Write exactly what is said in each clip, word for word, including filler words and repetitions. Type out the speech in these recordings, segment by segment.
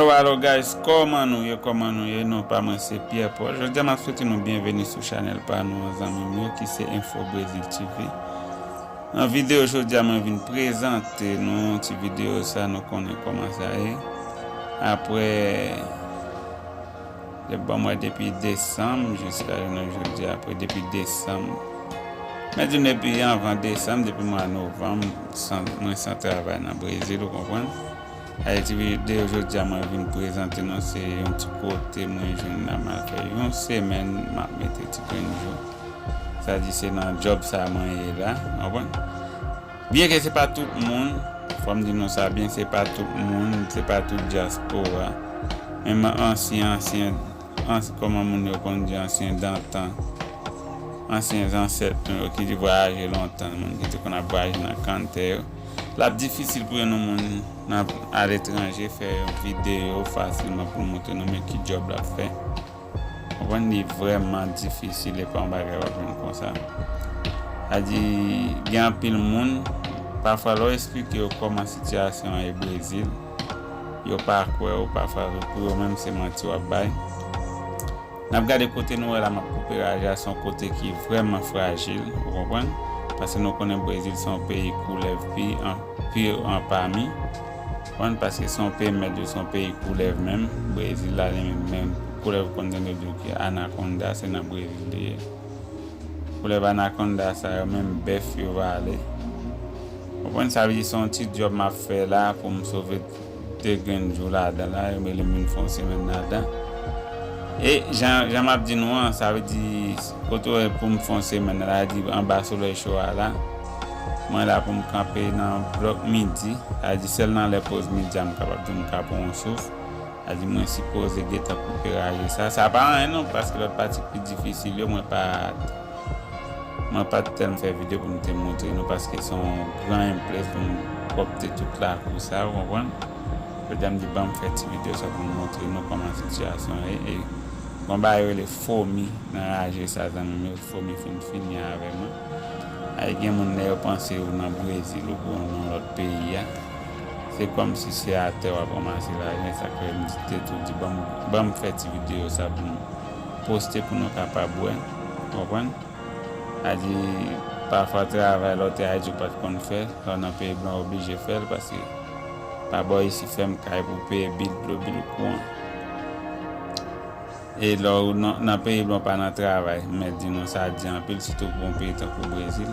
Alo guys, kòman nou ye, kòman nou ye? Non pa mwen se Pierre Paul. Jodi a m ap swete nou byenveni sou chanèl pa nou an, zanmi m yo, ki se Info Brésil T V. Nan videyo jodi a mwen vin prezante nou ti videyo sa, nou konnen kòman sa ye. Apre, depi, bon, mwen depi desanm jiska jounen jodi a, apre depi desanm. Men di nou depi anvan desanm, depi mwa novanm, san, mwen san travay nan Brezil, ou konprann? Ayiti videyo jodi a mwen vin prezante nou se yon ti kote mwen jwenn la, m al fè yon semèn m ap mete ti grenn jou. Sa di se nan djòb sa mwen ye la, w konprann? Byen ke se pa tout moun, fò m di nou sa byen, se pa tout moun, se pa tout dyaspora. Menm ansyen, ansyen, ans, kòman moun yo konn di, ansyen dantan, ansyen zansèt nou yo ki te vwayaje lontan, moun ki te konn ap vwayaje nan kanntè yo. L ap difisil pou yon moun nan aletranje fè yon videyo fasilman pou l montre nou men ki djòb l ap fè. Konprann, li vrèman difisil, e pa yon bagay w ap jwenn konsa. Sa di, gen anpil moun, pafwa lè w esplike yo kòman sitiyasyon an ye Brezil, yo pa kwè w, pafwa pou yo menm se manti w ap bay. N ap gade kote nou wè la, m ap koupe raje a, se yon kote ki vrèman frajil, ou konprann? Paske nou konnen Brezil se yon peyi koulèv pi an, pi an pami. Konprann? Paske se yon peyi mèt yo, se yon peyi koulèv menm. Brezil la, li menm, menm koulèv ou konn tande yo di w ki anakonda, se nan Brezil li ye. Koulèv anakonda sa yo, menm bèf yo vale. Konprann? Sa vle di se yon ti djòb m ap fè la pou m sove de grenn jou ladan la, yo mele m vin fè yon semèn ladan. E jan, jan m ap di nou an, sa vle di, kote w wè pou m fè yon semèn la, sa vle di anba solèy cho a la, mwen la pou m kanpe nan blòk midi, sa vle di sèl nan lè poz midi a m kapab di m ka pran yon souf. Sa vle di mwen sipoze gentan koupe raje sa. Sa pa anyen non, paske lòt pati pi difisil yo, mwen pa Mwen pa t tèlman fè videyo pou m te montre nou, paske se yon gran enplès pou m kòpte tout lakou sa, ou konprann? Jodi a m di ban m fè ti videyo sa pou m montre nou kòman sitiyasyon an ye. E gon bagay yo rele fomi nan raje sa, zanmi m yo, fomi fin fini avè mwen. Ay, gen moun lè yo panse ou nan Brezil oubyen ou nan lòt peyi a, se kòmsi se atè w ap ranmase lajan, sa k fè m di, te tou di ban m, ban m fè ti videyo sa pou m poste pou nou kapab wè, ou konprann? Sa di, pafwa travay lè w te Ayiti ou pa t konn fè, lè w nan peyi blan w oblije fè l, paske pa bò isi fèm kay pou peye bil dlo, bil kouran. E lè w nan, nan peyi blan w pa nan travay, m mèt di nou sa di anpil, sitou pou yon peyi tankou Brezil.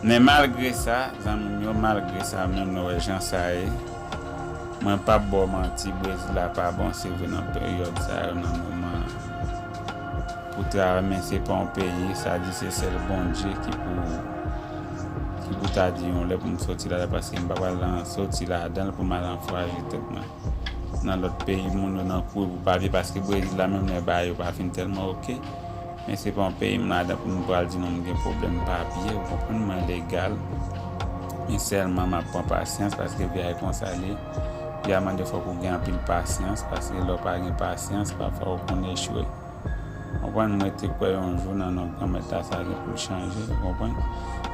Men malgre sa, zanmi m yo, malgre sa, menm lè w wè jan sa ye, mwen p ap ba w manti, Brezil la pa bon, se vre nan peryòd sa yo, nan moman pou travay, men se pa yon peyi, sa di se sèl Bondye ki pou, ki pou ta di yon lè pou m soti ladan, paske m pa pral nan, soti ladan l pou m al anfouraje tèt mwen nan lòt peyi, moun yo nan kouri pou papye, paske Brezil la menm lè bagay yo pa fin tèlman oke. Men se pa yon peyi m ladan pou m pral di nou m gen pwoblèm papye, ou konprann, mwen legal. Men sèlman m ap pran pasyans, paske vi a e konsa l ye. Vi a mande fòk ou gen anpil pasyans, paske lè w pa gen pasyans, pafwa ou konn echwe. Konprann, mwen te kwè yon jou nan non Granmèt la sa gen pou l chanje, ou konprann?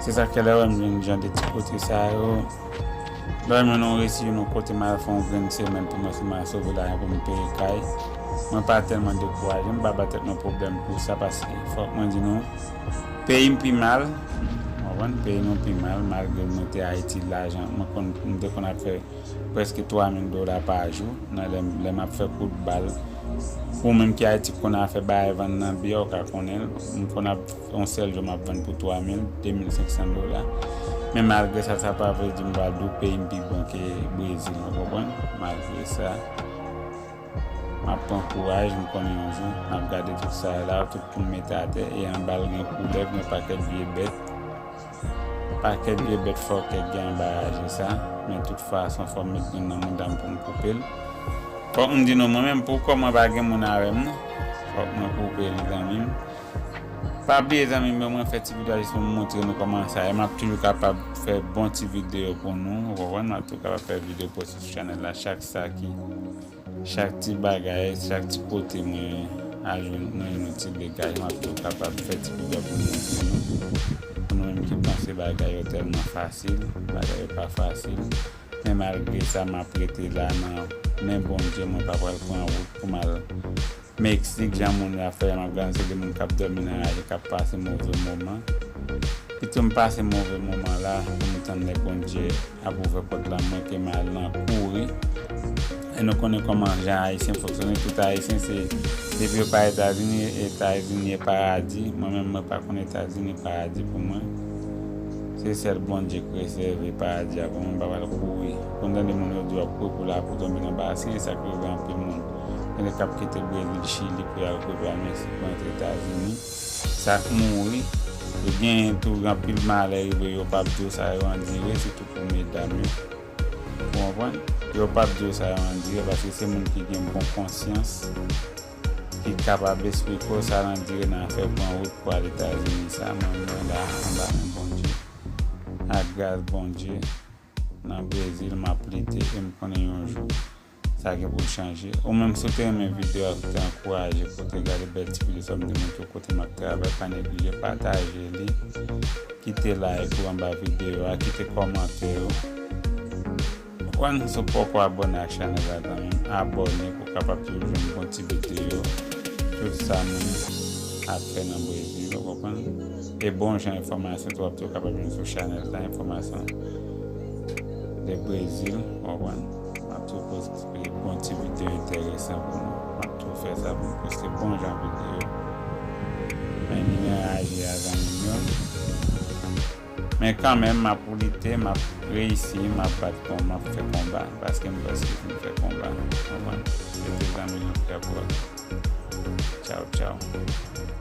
Se sa k fè lè w wè m jwenn jan de ti kote sa yo, lè w wè m jwenn yon resi yon kote m al fè yon grenn semèn pou mwen, si m al sove lajan pou m peye kay, mwen pa tèlman dekouraje, m pa ba tèt mwen pwoblèm pou sa, paske fòk mwen di nou, peyi m pi mal, ou konprann, peyi nou pi mal, malgre mwen te Ayiti, lajan, mwen konn, m te konn ap fè prèske twa mil dola pa jou, nan lè, lè m ap fè kout bal. Ou menm ki Ayiti konn ap fè bay vann nan biyè, ou ka konnen l. M konn ap, yon sèl jou m ap vann pou twa mil, de mil senk san dola. Men malgre sa, sa pa vle di m pral di w peyi m pi bon ke Brezil, ou konprann? Malgre sa, m ap pran kouraj, m konnen yon jou, n ap gade tout sa la, tout pou m mete atè, e anba l gen koulèv, gen pakèt vye bèt. Pakèt vye bèt fòkè gen anba raje sa, men tout fason fò m met grenn nan mouda m pou m koupe l. Fòk m di nou, mwen menm, pou kòman pa gen moun avè m non, fòk mwen koupe li, zanmi m. Pa bliye, zanmi m yo, mwen fè ti videyo a jis pou m montre nou kòman sa ye. M ap toujou kapab fè bon ti videyo pou nou, ou konprann? M ap toujou kapab fè videyo poste sou chanèl la chak sa ki Chak ti bagay, chak ti kote mwen al jwenn, mwen jwenn yon ti degajman pou kapab fè ti video pou montre nou. Pou nou menm ki panse bagay yo tèlman fasil, bagay yo pa fasil. Men malgre sa, m ap rete la nan Men Bondye, mwen pa pral pran wout pou m al Meksik, jan moun yo ap fè, m ap gade se de moun k ap dòmi nan raje, k ap pase move moman. Pito m pase move moman la, pou m tann lè Bondye ap ouvè pòt la, mwen ke m al nan kouri. E nou konnen kòman jan Ayisyen fonksyone, tout Ayisyen se, depi yo pa Etazini, Etazini e paradi. Mwen menm, mwen pa konn Etazini paradi pou mwen. Se sèl Bondye k rezève paradi a pou mwen, m pa pral kouri. Konn tande moun yo di w ap kouri pou lapli tonbe nan basen, e sa k rive anpil moun. Gen de k ap kite Brezil, Chili pou y al kouri pa Meksik pou antre Etazini. Sa k mouri, yo genyen tou anpil malè rive yo p ap di w sa yo andire, sitou pou medam yo. Ou konprann? Yo p ap di w sa yo andire paske se moun ki gen bon konsyans, ki kapab esplike w sa l andire nan afè pran wout pou al Etazini sa. Mwen, mwen la anba men Bondye. Ak gras Bondye, nan Brezil, m ap lite e m konnen yon jou sa gen pou l chanje. Ou menm, si w te renmen videyo a, si w te ankouraje pou w te gade bèl ti videyo sa m te montre w kote m ap travay, pa neglije pataje li, kite like ou anba videyo a, kite kòmantè ou. Konprann, si w poko abòne ak chanèl la, zanmi m, abòne pou w kapab toujou jwenn bon ti videyo, tout sa nou ap fè nan Brezil, ou konprann? E bon jan enfòmasyon tou w ap tou kapab jwenn sou chanèl la, enfòmasyon de Brezil, ou konprann? M ap tou poste bon ti videyo enteresan pou nou. M ap tou fè sa pou m poste bon jan videyo. Men li nan raje a, zanmi m yo. Men kanmenm, m ap lite, m ap reyisi, m ap bat kon, m ap fè konba. Paske m kwè si m fè konba, konprann? Rete zanmi nou, frè, bro. Tchaw, tchaw.